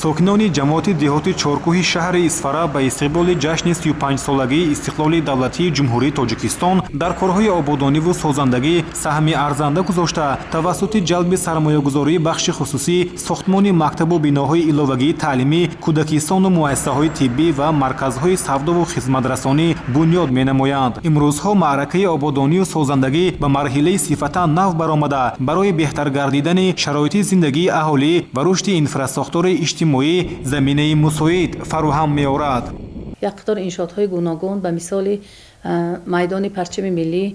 Сокинони ҷамоати деҳоти Чоркӯҳи шаҳри Исфара ба истиқболи ҷашни 35-солагии истиқлоли давлатии Ҷумҳурии Тоҷикистон дар корҳои ободониву созандагӣ саҳми арзанда гузошта, тавассути ҷалби сармоягузории бахши хусусӣ сохтмони мактабу биноҳои иловагии таълимӣ, кӯдакистону муассисаҳои тиббӣ ва марказҳои савдову хизматрасонӣ бунёд менамоянд. Имрӯзҳо маъракаи ободонию созандагӣ ба марҳилаи сифатан нав баромада, барои беҳтар гардидани шароити зиндагии аҳолӣ ва рушди инфрасохтори иҷтимоӣ заминаи мусоид фароҳам меорад. Як қатор иншоотҳои гуногун, ба мисоли майдони Парчами миллӣ,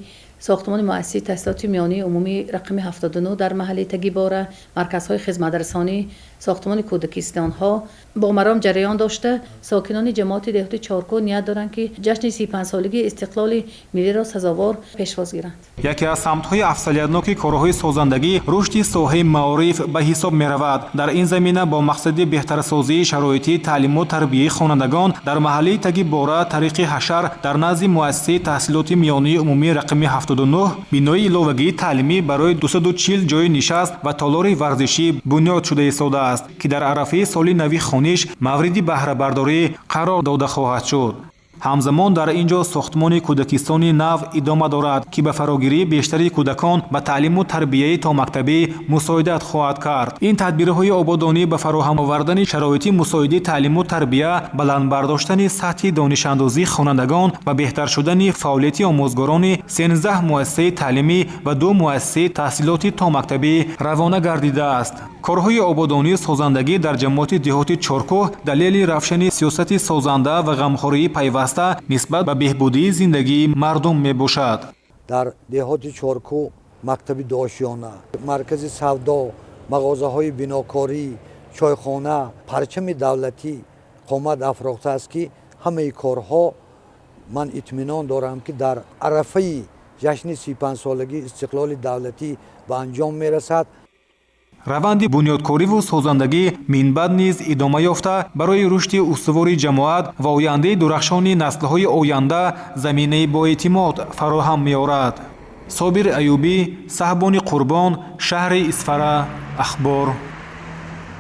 сохтмони муассисаи таҳсилоти миёнии умумии рақами 79 дар маҳаллаи Тагибора, марказҳои хизматрасонӣ, сохтмони кӯдакистонҳо бо маром ҷараён дошта, сокинони ҷамоати деҳоти Чоркӯҳ ният доранд, ки ҷашни 35-солагии истиқлоли миллиро сазовор пешвоз гиранд. Яке аз самтҳои афзалиятноки корҳои созандагӣ рушди соҳаи маориф ба ҳисоб меравад. Дар ин замина бо мақсади беҳтарсозии шароити таълиму тарбияи хонандагон дар маҳаллаи Тагибора тариқи ҳашар дар назди муассисаи таҳсилоти миёнаи умумии рақами 79 бинои иловагии таълимӣ барои 240 ҷойи нишаст ва толори варзишӣ бунёд шуда истодааст, ки дар арафаи соли нави хониш мавриди баҳрабардорӣ қарор дода хоҳад шуд. Ҳамзамон дар ин ҷо сохтмони кӯдакистони нав идома дорад, ки ба фарогирии бештари кӯдакон ба таълиму тарбияи томактабӣ мусоидат хоҳад кард. Ин тадбирҳои ободонӣ ба фароҳам овардани шароити мусоиди таълиму тарбия, баланд бардоштани сатҳи донишандозии хонандагон ва беҳтар шудани фаъолияти омӯзгорони 13 муассисаи таълимӣ ва ду муассисаи таҳсилоти томактабӣ равона гардидааст. Корҳои ободонию созандагӣ дар ҷамоати деҳоти Чоркӯҳ далели равшани сиёсати созанда ва ғамхории пайваста нисбат ба беҳбудии зиндагии мардум мебошад. Дар деҳоти Чоркӯҳ мактаби дуошиёна, маркази савдо, мағозаҳои бинокорӣ, чойхона, парчами давлатӣ қомат афрохтааст, ки ҳамаи корҳо, ман итминон дорам, ки дар арафаи ҷашни 35-солагии истиқлоли давлатӣ ба анҷом мерасад. Раванди бунёдкориву созандагӣ минбаъд низ идома ёфта, барои рушди устувори ҷамоат ва ояндаи дурахшони наслҳои оянда заминаи боэътимод фароҳам меорад. Собир Аюбӣ, Саҳбони Қурбон, шаҳри Исфара, Ахбор.